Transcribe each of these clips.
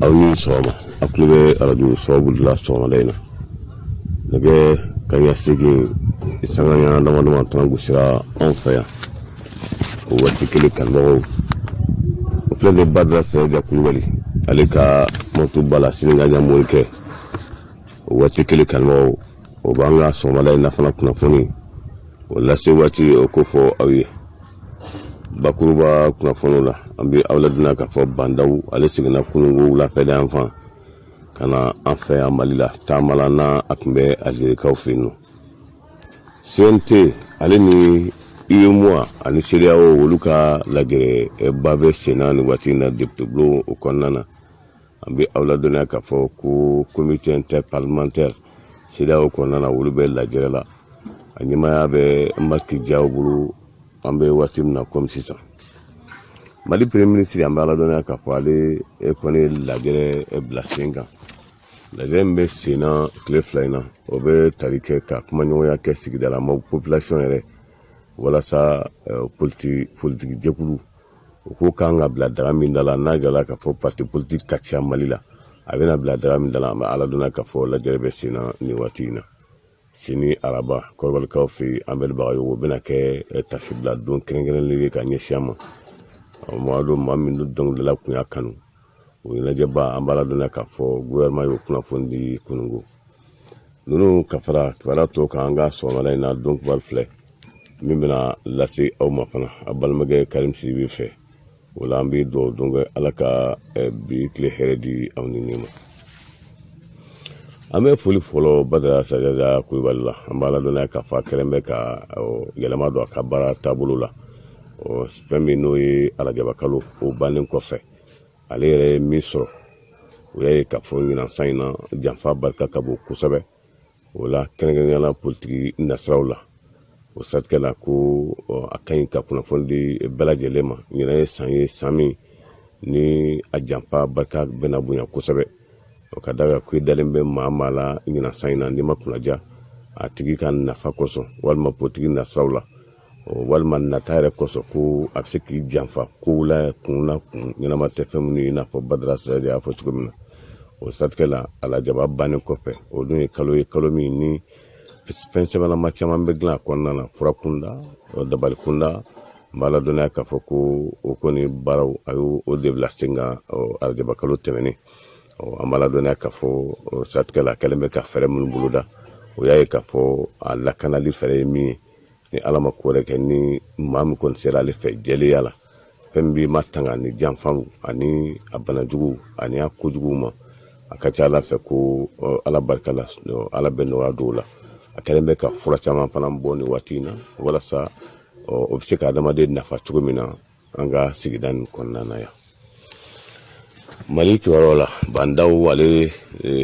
Aw ni sɔgɔma, a tulo bɛ arajo sababu de la sɔgɔmada in na. Nɛgɛ kanɲɛ 8 sanga ɲa dama dama tana gosira anw fɛ yan. O waati kelen, kanubagaw, o filɛ nin Badara Siraja Kulubali, ale ka moto ba la sini ka ɲa morikɛ. O waati kelen, kanubagaw, o b'an ka sɔgɔmada in na fana kunnafoni o lase waati o ko fɔ aw ye bakuruba kunnafoniw la. An bɛ aw ladɔnniya k'a fɔ Bandaw, ale seginna kununko wulafɛ yan fan ka na an fɛ yan Mali la, taama la n'a a tun bɛ Alizerikaw fɛ yen nɔ. CNT, ale ni UEMOA ani CEDEAO, olu ka lajɛrɛba bɛ senna nin waati in na député bulon o kɔnɔna na. An bɛ aw ladɔnniya k'a fɔ ko comité interparlementaire CEDEAO kɔnɔna na, olu bɛ lajɛrɛ la, a ɲɛmaaya bɛ Maki Jaw bolo an bɛ waati min na komi sisan. Mali premier ministre, an bɛ ala dɔnniya k'a fɔ ale kɔni ye lajɛrɛ bila sen kan. Lajɛrɛ min bɛ sen na tile 2 in na, o bɛ tali kɛ ka kumaɲɔgɔnya kɛ sigidala maaw, population yɛrɛ, walasa politiki jɛkulu o ko kan ka bila daga min da la, n'a jirala k'a fɔ parti politique ka ca Mali la, a bɛna bila daga min da la. An bɛ ala dɔnniya k'a fɔ lajɛrɛ bɛ sen na nin waati in na. Sini araba, kɔrɔbalikaw fɛ yen, an bɛ Bagayogo bɛna kɛ tasibila don kɛrɛnkɛrɛnlen ye ka ɲɛsin a ma. Maa don, maa min dɔnkilidala kun y'a kanu, o ɲɛnajɛba, an b'a ladɔnniya k'a fɔ gouvernement y'o kunnafoni di kununko. Ninnu ka fara kibaruya tɔw kan an ka sɔgɔmada in na, don kibaru filɛ min bɛna lase aw ma fana, a balimakɛ Karim Sidibe fɛ. O la, an bɛ dugawu don kɛ, Ala ka bi tile hɛrɛ di aw ni ne ma. An bɛ foli fɔlɔ Badara Sajaja Kulubali la. An b'a ladɔnniya k'a fɔ a kɛlen bɛ ka yɛlɛma don a ka baara taabolo la. Fɛn min n'o ye arajaba kalo o bannen kɔfɛ, ale yɛrɛ ye min sɔrɔ, o y'a ye k'a fɔ ɲinan san in na, janfa barika ka bon kosɛbɛ. O la, kɛrɛnkɛrɛnnenya la, politiki nasiraw la. O siratigɛ la, ko a ka ɲi ka kunnafoni di bɛɛ lajɛlen ma, ɲinan ye san ye, san min ni a janfa barika bɛna bonya kosɛbɛ. O ka da kan ko i dalen bɛ maa maa la ɲinan san in na, n'i ma kunnaja a tigi ka nafa kosɔn, walima politiki nasiraw la, walima nata yɛrɛ kosɔn, ko a bɛ se k'i janfa kow la kun na kun ɲɛnama tɛ fɛn minnu ye, i n'a fɔ Badara Siraja y'a fɔ cogo min na. O siratigɛ la, alajaba bannen kɔfɛ, o dun ye kalo ye, kalo min ni fɛn sɛbɛnlama caman bɛ dilan a kɔnɔna na, fura kunda, dabali kunda. N b'a ladɔnniya k'a fɔ ko o kɔni baaraw, a y'o o de bila sen kan arajaba kalo tɛmɛnen. An b'a ladɔnniya k'a fɔ o siratigɛ la, a kɛlen bɛ ka fɛɛrɛ minnu boloda, o y'a ye k'a fɔ a lakanali fɛɛrɛ ye min ye, ni Ala ma ko wɛrɛ kɛ, ni maa min kɔni sera ale fɛ jɛlenya la, fɛn min b'i ma tanga ni janfaw ani a banajuguw ani a kojuguw ma, a ka ca Ala fɛ ko Ala barika la, Ala bɛ nɔgɔya don o la. A kɛlen bɛ ka fura caman fana bɔ nin waati in na, walasa o bɛ se ka adamaden nafa cogo min na an ka sigida nin kɔnɔna na yan. Mali kibaruyaw la, Bandaw, ale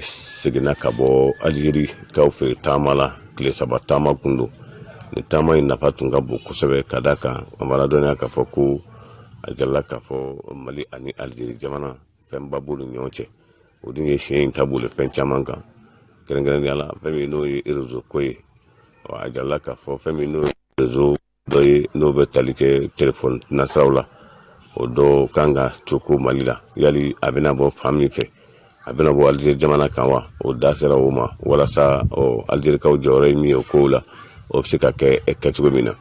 seginna ka bɔ Alizeri kaw fɛ taama la. Tile 3 taama kun don. Nin taama in nafa tun ka bon kosɛbɛ, ka da kan an b'a ladɔnniya k'a fɔ ko a jirala k'a fɔ Mali ani Alizeri jamana, fɛnba b'olu ni ɲɔgɔn cɛ. O dun ye siɲɛ in ta boli fɛn caman kan, kɛrɛnkɛrɛnnenya la fɛn min n'o ye réseau ko ye. A jirala k'a fɔ fɛn min n'o ye réseau dɔ ye, n'o bɛ tali kɛ telefɔni nasiraw la, o dɔ kan ka to ko Mali la. Yali a bɛna bɔ fan min fɛ, a bɛna bɔ Alizeri jamana kan wa? O da sera o ma, walasa Alizerikaw jɔyɔrɔ ye min ye o kow la, o bɛ se ka kɛ kɛcogo min na.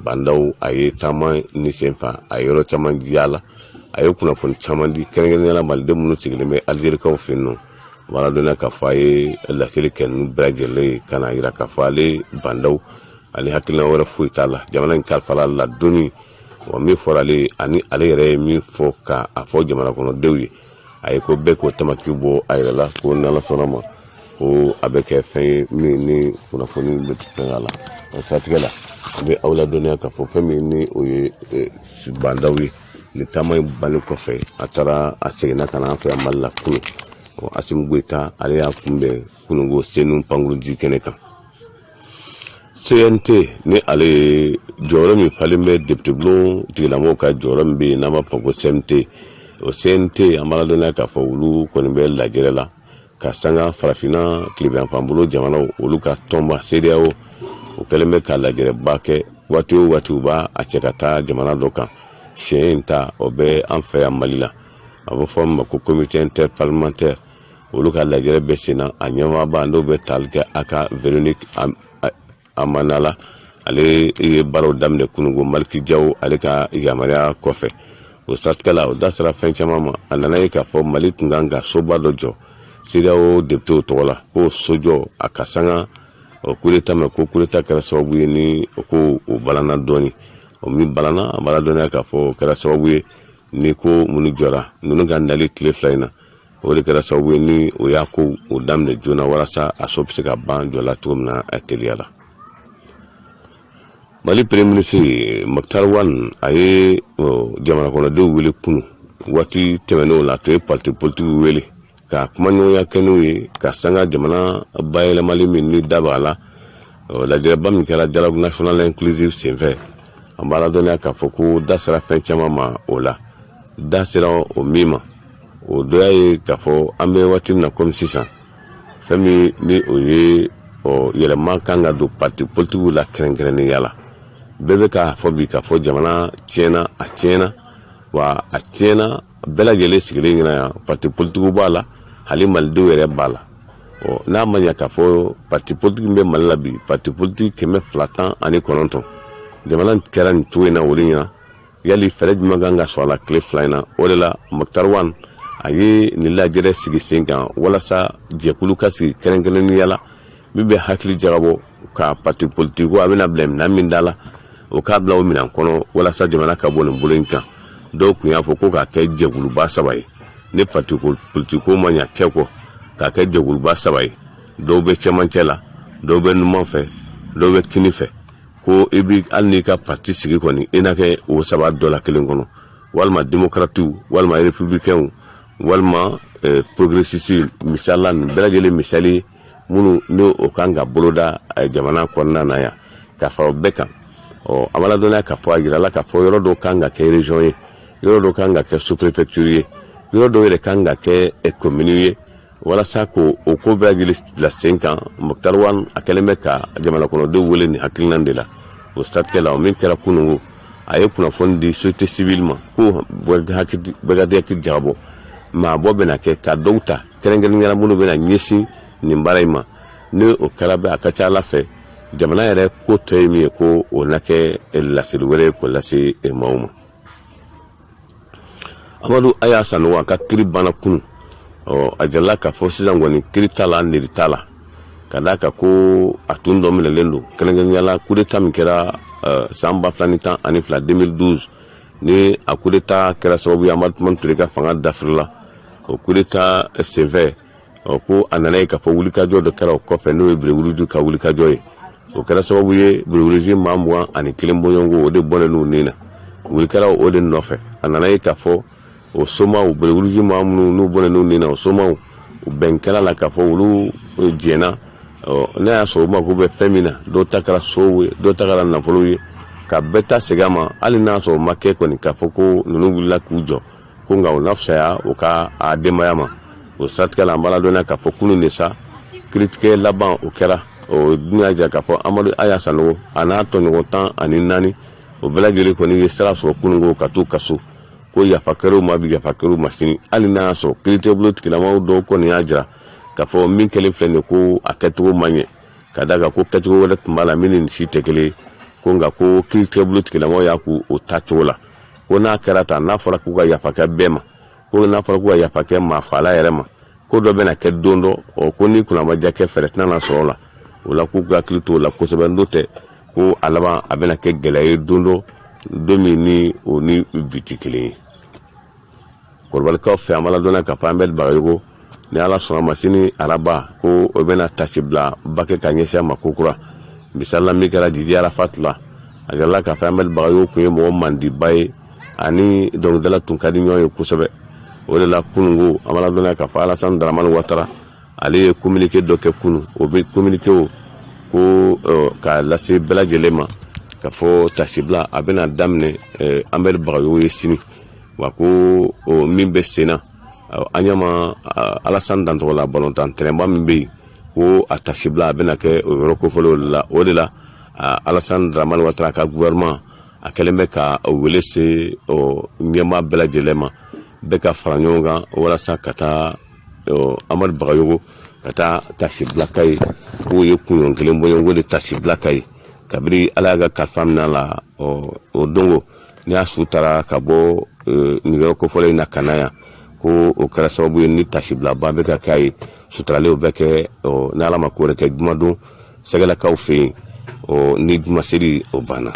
Bandaw, a ye taama ni sen fa, a ye yɔrɔ caman diya la, a ye kunnafoni caman di, kɛrɛnkɛrɛnnenya la maliden minnu sigilen bɛ Alizerikaw fɛ yen nɔ. Wala dɔnniya k'a fɔ a ye laseli kɛ ninnu bɛɛ lajɛlen ye, ka na yira k'a fɔ ale Bandaw, ale hakilina wɛrɛ foyi t'a la. Jamana in kalifala la donni wa, min fɔra ale ani ale yɛrɛ ye min fɔ ka a fɔ jamana kɔnɔdenw ye, a ye ko bɛɛ k'o tamaki bɔ a yɛrɛ la, ko n'Ala sɔnna ma, ko a bɛ kɛ fɛn ye min ni kunnafoni bɛ fɛn a la. O siratigɛ la, an bɛ aw ladɔnniya k'a fɔ fɛn min ni o ye Bandaw ye, ni taama in bannen kɔfɛ, a taara, a seginna ka na an fɛ yan Mali la kunun. Asimi Goyita, ale y'a kunbɛn kununko Senu pankurunji kɛnɛ kan. CNT, ni ale ye jɔyɔrɔ min falen bɛ député bulon tigilamɔgɔw ka jɔyɔrɔ min bɛ yen n'an b'a fɔ ko CMT, o CNT, an b'a ladɔnniya k'a fɔ olu kɔni bɛ lajɛrɛ la ka sanga farafinna tilebinyanfan bolo jamanaw, olu ka tɔnba CEDEAO, o kɛlen bɛ ka lajɛrɛba kɛ. Waati o waati u b'a a cɛ ka taa jamana dɔ kan. Siɲɛ in ta, o bɛ an fɛ yan Mali la. A bɛ fɔ min ma ko comité interparlementaire, olu ka lajɛrɛ bɛ sen na. A ɲɛmaaba, n'o bɛ tali kɛ a ka Véronique Amana la, ale ye baaraw daminɛ kununko Maliki Jaw ale ka yamaruya kɔfɛ. O siratigɛ la, o da sera fɛn caman ma. A nana ye k'a fɔ Mali tun kan ka soba dɔ jɔ CEDEAO députéw tɔgɔ la, k'o sojɔ a ka sanga o coup d'état ma, ko coup d'état kɛra sababu ye ni o ko o balanna dɔɔni. O min balanna, an b'a ladɔnniya k'a fɔ o kɛra sababu ye ni ko minnu jɔra ninnu ka nali tile 2 in na, o de kɛra sababu ye ni o y'a ko o daminɛ joona walasa a so bɛ se ka ban jɔla cogo min na a teliya la. Mali premier ministre Moctar Ouane, a ye jamana kɔnɔdenw wele kunu. Waati tɛmɛnenw la, a tun ye parti politique wele ka kumaɲɔgɔnya kɛ n'u ye ka sanga jamana bayɛlɛmali min ni da b'a la. Lajɛrɛba min kɛra dialogue national inclusif senfɛ, an b'a ladɔnniya k'a fɔ ko da sera fɛn caman ma o la. Da sera o min ma, o dɔ y'a ye k'a fɔ an bɛ waati min na komi sisan, fɛn min ni o ye yɛlɛma kan ka don parti politikiw la kɛrɛnkɛrɛnnenya la. Bɛɛ bɛ k'a fɔ bi k'a fɔ jamana tiɲɛna, a tiɲɛna wa, a tiɲɛna bɛɛ lajɛlen sigilen ɲɛna yan. Parti politikiw b'a la, hali malidenw yɛrɛ b'a la. Ɔ n'a ma ɲɛ k'a fɔ parti politique bɛ Mali la bi, parti politique 219, jamana kɛra nin cogo in na, o de ɲɛna. Yali fɛɛrɛ jumɛn kan ka sɔrɔ a la tile 2 in na? O de la, Moctar Ouane a ye nin lajɛrɛ sigi sen kan walasa jɛkulu ka sigi kɛrɛnkɛrɛnnenya la min bɛ hakili jagabɔ ka parti politique ko a bɛna bila minɛn min da la, o k'a bila o minɛn kɔnɔ walasa jamana ka bɔ nin bolo in kan. Dɔw tun y'a fɔ ko k'a kɛ jɛkuluba saba ye. Ni parti politique ko ma ɲa kɛ kɔ, k'a kɛ jɛkuluba saba ye, dɔw bɛ cɛmancɛ la, dɔw bɛ numan fɛ, dɔw bɛ kini fɛ, ko i bi hali n'i ka parti sigi kɔni, i na kɛ o saba dɔ la kelen kɔnɔ, walima démocratew, walima républicainw, walima progressiste. Misali la, nin bɛɛ lajɛlen misali minnu ni o kan ka boloda jamana kɔnɔna na yan. Ka fara o bɛɛ kan, ɔ an b'a ladɔnniya k'a fɔ a yirala k'a fɔ yɔrɔ dɔw kan ka kɛ région ye, yɔrɔ dɔw kan ka kɛ sous-préfecture ye, yɔrɔ dɔw yɛrɛ kan ka kɛ commune ye, walasa k'o o ko bɛɛ lajɛlen bila sen kan. Moctar Ouane a kɛlen bɛ ka jamana kɔnɔdenw wele nin hakilina de la. O siratigɛ la, o min kɛra kununko, a ye kunnafoni di société civile ma ko bɛɛ ka hakili jagabɔ, maabɔ bɛna kɛ ka dɔw ta kɛrɛnkɛrɛnnenya la minnu bɛna ɲɛsin nin baara in ma. Ni o kɛra bɛ, a ka ca ala fɛ, jamana yɛrɛ ko tɔ ye min ye, ko o na kɛ laseli wɛrɛ ye k'o lase maaw ma. Amadu Aya Sanogo, a ka kiri banna kunu. Ɔ a jirala k'a fɔ sisan kɔni kiri t'a la, niri t'a la, ka d'a kan ko a tun dɔ minɛlen don, kɛrɛnkɛrɛnnenya la coup d'état min kɛra san 2012, 2012, ni a coup d'état kɛra sababu ye Amadu Tumani Ture ka fanga dafirila. O coup d'état senfɛ, ɔ ko a nana ye k'a fɔ wulikajɔ dɔ kɛra o kɔfɛ, n'o ye Bérets ka wulikajɔ ye. O kɛra sababu ye Bérets maa 21 bɔɲɔgɔnko, o de bɔnɛ n'u ni na. Wuli kɛra o de nɔfɛ. A nana ye k'a fɔ o somaw, Bérets maa minnu n'u bɔnɛ n'u ni na, o somaw, u bɛn kɛra la k'a fɔ olu jɛnna. N'a y'a sɔrɔ u mako bɛ fɛn min na, dɔw ta kɛra sow ye, dɔw ta kɛra nafolo ye, ka bɛɛ ta segin a ma, hali n'a sɔrɔ o ma kɛ kɔni k'a fɔ ko ninnu wulila k'u jɔ ko, nka o na fisaya o ka a denbaya ma. O siratigɛ la, an b'a ladɔnniya k'a fɔ kunun de sa, kiritigɛ laban o kɛra. O dun y'a jira k'a fɔ Amadu Aya Sanogo a n'a tɔɲɔgɔn 14, o bɛɛ lajɛlen kɔni ye sira sɔrɔ kununko ka t'u ka so, ko yafa kɛr'u ma bi, yafa kɛr'u ma sini, hali n'a y'a sɔrɔ kiritigɛbolo tigilamaw dɔw kɔni y'a jira k'a fɔ min kɛlen filɛ nin ye, ko a kɛcogo man ɲɛ, ka d'a kan ko kɛcogo wɛrɛ tun b'a la min ni nin si tɛ kelen ye, ko nka ko kiritigɛbolo tigilamaw y'a k'u o ta cogo la, ko n'a kɛra tan, n'a fɔra k'u ka yafa kɛ bɛɛ ma, ko n'a fɔra k'u ka yafa kɛ maa faala yɛrɛ ma, ko dɔ bɛna kɛ don dɔ, ɔ ko ni kunnamaja kɛ, fɛɛrɛ tɛna na sɔrɔ o la. O la, k'u ka hakili t'o la kosɛbɛ, n'o tɛ ko a laban a bɛna kɛ gɛlɛya ye don dɔ, don min ni o ni bi tɛ kelen ye. Kɔrɔbalikaw fɛ, an b'a ladɔnniya k'a fɔ an bɛ Bagayogo, ni Ala sɔnna ma, sini araba, ko o bɛna tasi bila ba kɛ ka ɲɛsin a ma kokura. Misali la, min kɛra Didi Arafat la, a jirala k'a fɔ Ahmed Bagayogo tun ye mɔgɔ mandiba ye, ani dɔnkilidala tun ka di ɲɔgɔn ye kosɛbɛ. O de la, kununko, an b'a ladɔnniya k'a fɔ Alassane Dramane Ouattara, ale ye communiqué dɔ kɛ kunu. O bɛ communiqué o ko k'a lase bɛɛ lajɛlen ma k'a fɔ tasibila a bɛna daminɛ Ahmed Bagayogo ye sini, wa ko min bɛ sen na, an ɲama Alassane Dantɔgɔla balontan tɛrɛnba min bɛ yen, ko a tasibila a bɛna kɛ o yɔrɔ kofɔlenw de la. O de la Alassane Dramane Ouattara ka gouvernement a kɛlen bɛ ka wele se ɲɛmaa bɛɛ lajɛlen ma, bɛɛ ka fara ɲɔgɔn kan walasa ka taa Amadu Bagayogo ka taa tasibila k'a ye. K'o ye kunɲɔgɔn kelen bɔɲɔgɔnko de tasibila k'a ye kabiri Ala y'a ka kalifa minɛ a la. O don ni a su taara ka bɔ nin yɔrɔ kofɔlen in na ka na yan, ko o kɛra sababu ye ni tasibilaba bɛ ka k'a ye. Suturaliw bɛ kɛ ni Ala ma ko wɛrɛ kɛ jumadon Sɛgɛlakaw fɛ yen, ni jumaseli o banna.